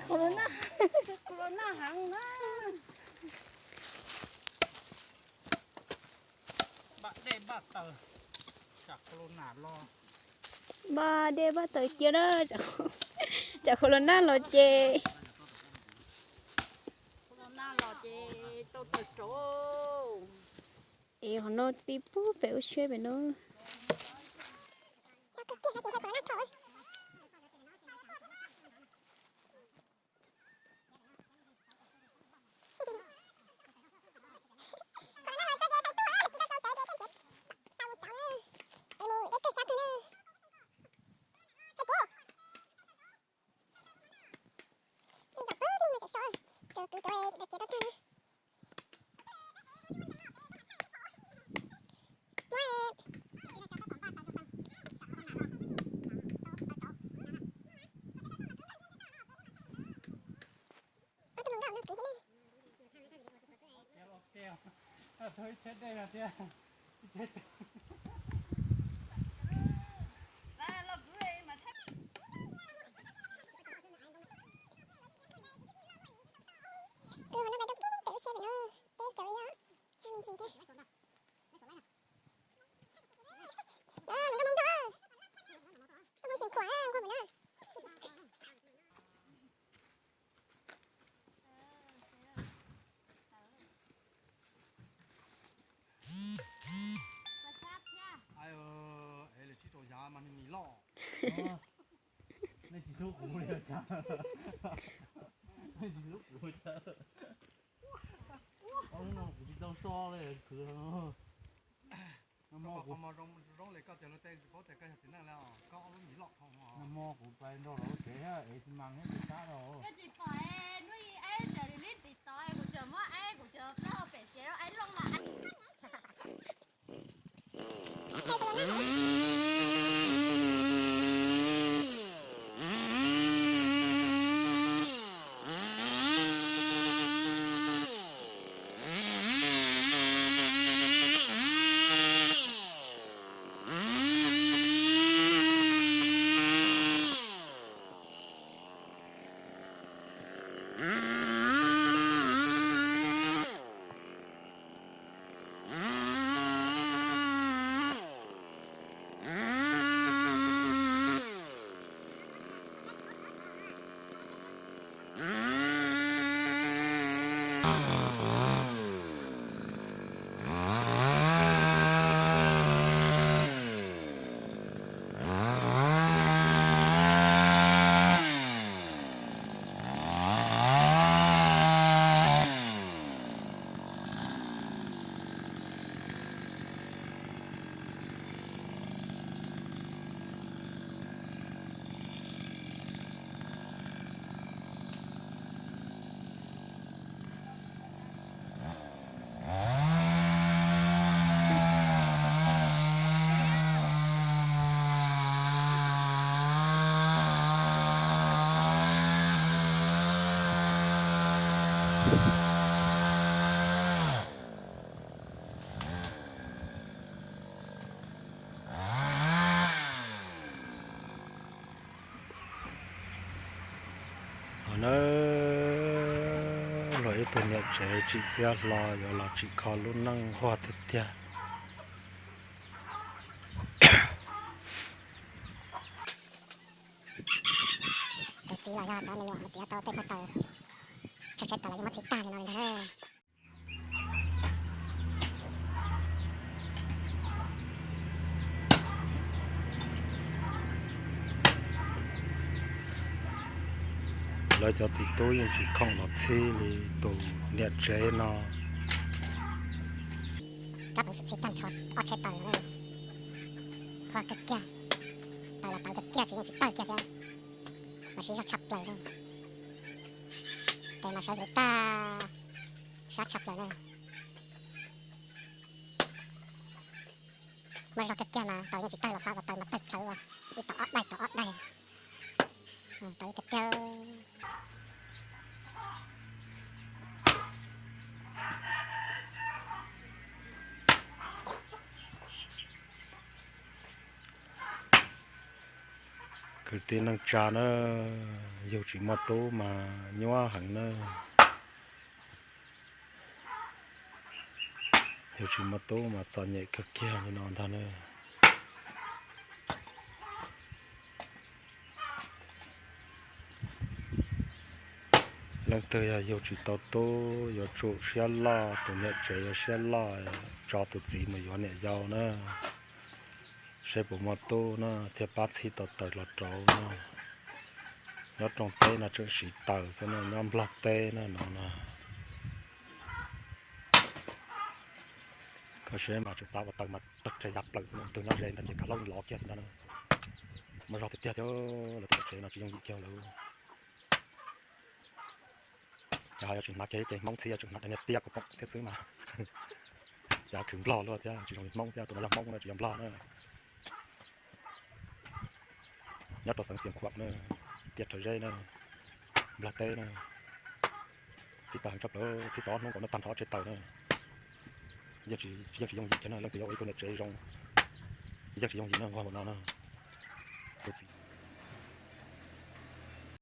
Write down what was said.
Corona, corona heev na. Npaj dej npaj taws, tsam corona los. Npaj dej npaj taws cia na, tsam corona los ces. Corona los ces tau taws rauv. Es qhov no ti pub pem ua siab pem no. Aw, es lawv sib rau yav mas nws mis loj. Nej tsis hlub kuv li cas? Nej tsis hlub kuv li cas? Ob hnub no kuv tsis tau so li khwv. Nag hmo kuv, nag hmo kuv pais nrog lawv ua tsev es xi mas thiab tus sab rau. Hos na, los ib tug niam tsev tsim txiaj hlo yuav los tsim kho lub neej nquag tiag tiag. Tus txiv los yog cov me nyuam, txiv tau tej phaj taws, tsheb taws los yeej muab txiv tag li no li ntag. Lawv cov txiv tub yeej tsis khoom los txhib li tus niam tsev no. Rab peev xwm txhij tag nrho ob tsheb taws no, qhuav kawg kiag, taws los taws kawg kiag tsis yeej tsis tawg kiag thiab, mas siv zog tshaj plaws li. Tes mas sawv hluav tag, sab tshaj plaws na. Muaj zog kawg kiag mas taws yeej tsis tawg los xav ua taws mas tawg plawv ua ib tog ob daig tog ob daig. Taws tiag tiag. Kwv Kwv tij neej tsa na, yug tsis muaj tub mas nyuaj heev na. Yug tsis muaj tub mas txom nyem kawg kiag li no ntag na. Leej twg yog yug tsis tau tub yuav tsum siab loj, tus niam tsev yuav siab loj tso tus txiv mus yuav niam yau na, seb puas muaj tub na thiaj pab txhib tau taws los rauv na. Nyob rooj teb no tseem siv taws xwb na, nyob nplog teb na no na. Koj seb mas tseem xav ua taws mas tawg rhe ya plaws xwb na, tus nyob ze ntag ces kav laub lov kiag xwb ntag na. Muaj zog tiag tiag thiab, lawv tus niam tsev no tsis yooj yim kiag lawm. Ces ho yuav tsis hnav kiag ib ce Hmoob txhib, tseem hnav daim niag tiab kom pom thiab xwb mas. Ces khwv nplog luaj thiab, tsis zoo li Hmoob thiab, tus no yog Hmoob na tsis yog nplog na. Nyob rau xeev Xiav Khuam na, tiaj Rhawv Zeb na, nplog teb na. Txhib taws heev tshaj plaws, txhib tau ob hnub nkaus no tag nrho ob tsheb taws na. Yeej tsis yooj yim kiag na, leej twg yuav ua ib tug niam tsev zoo, yeej tsis yooj yim na, nquag npaum no na. Tus txiv